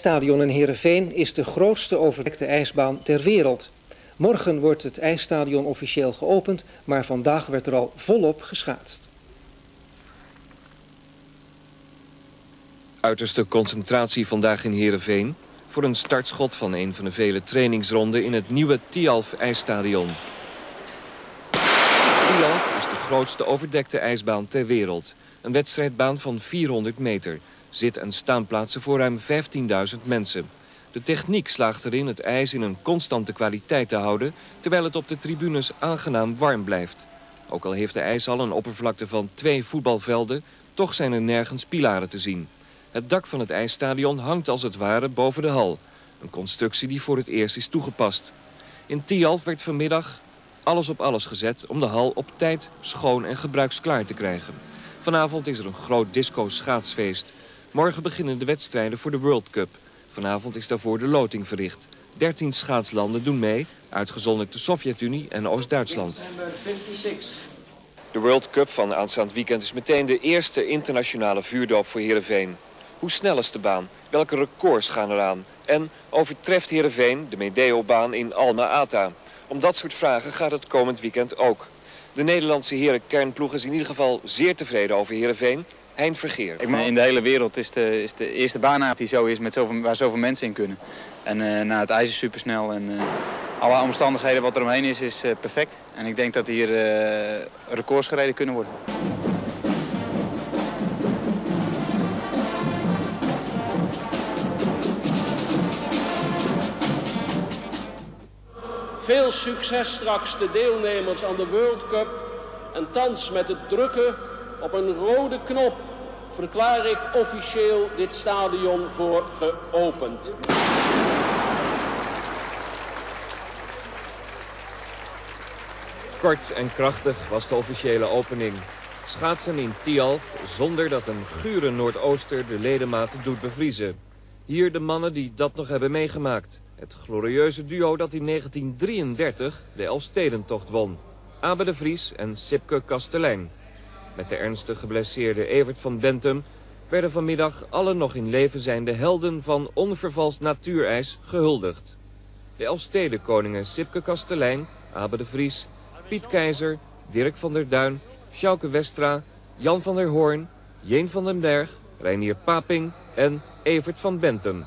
IJsstadion in Heerenveen is de grootste overdekte ijsbaan ter wereld. Morgen wordt het ijsstadion officieel geopend, maar vandaag werd er al volop geschaatst. Uiterste concentratie vandaag in Heerenveen voor een startschot van een van de vele trainingsronden in het nieuwe Thialf ijsstadion. Thialf is de grootste overdekte ijsbaan ter wereld. Een wedstrijdbaan van 400 meter. Zit- en staanplaatsen voor ruim 15.000 mensen. De techniek slaagt erin het ijs in een constante kwaliteit te houden, terwijl het op de tribunes aangenaam warm blijft. Ook al heeft de ijshal een oppervlakte van 2 voetbalvelden, toch zijn er nergens pilaren te zien. Het dak van het ijsstadion hangt als het ware boven de hal. Een constructie die voor het eerst is toegepast. In Thialf werd vanmiddag alles op alles gezet om de hal op tijd schoon en gebruiksklaar te krijgen. Vanavond is er een groot disco-schaatsfeest. Morgen beginnen de wedstrijden voor de World Cup. Vanavond is daarvoor de loting verricht. 13 schaatslanden doen mee, uitgezonderd de Sovjet-Unie en Oost-Duitsland. De World Cup van aanstaand weekend is meteen de eerste internationale vuurdoop voor Heerenveen. Hoe snel is de baan? Welke records gaan eraan? En overtreft Heerenveen de Medeo-baan in Alma-Ata? Om dat soort vragen gaat het komend weekend ook. De Nederlandse herenkernploeg is in ieder geval zeer tevreden over Heerenveen. Hein Vergeer. In de hele wereld is de eerste baan die zo is, waar zoveel mensen in kunnen. En het ijs is supersnel en alle omstandigheden wat er omheen is, is perfect. En ik denk dat hier records gereden kunnen worden. Veel succes straks de deelnemers aan de World Cup. En thans met het drukken op een rode knop verklaar ik officieel dit stadion voor geopend. Kort en krachtig was de officiële opening. Schaatsen in Thialf zonder dat een gure Noordooster de ledematen doet bevriezen. Hier de mannen die dat nog hebben meegemaakt. Het glorieuze duo dat in 1933 de Elfstedentocht won. Abe de Vries en Sipke Kastelijn. Met de ernstig geblesseerde Evert van Bentum werden vanmiddag alle nog in leven zijnde helden van onvervalst natuurijs gehuldigd. De Elfstedenkoningen Sipke Kastelijn, Abe de Vries, Piet Keizer, Dirk van der Duin, Sjouke Westra, Jan van der Hoorn, Jeen van den Berg, Reinier Paping en Evert van Bentum.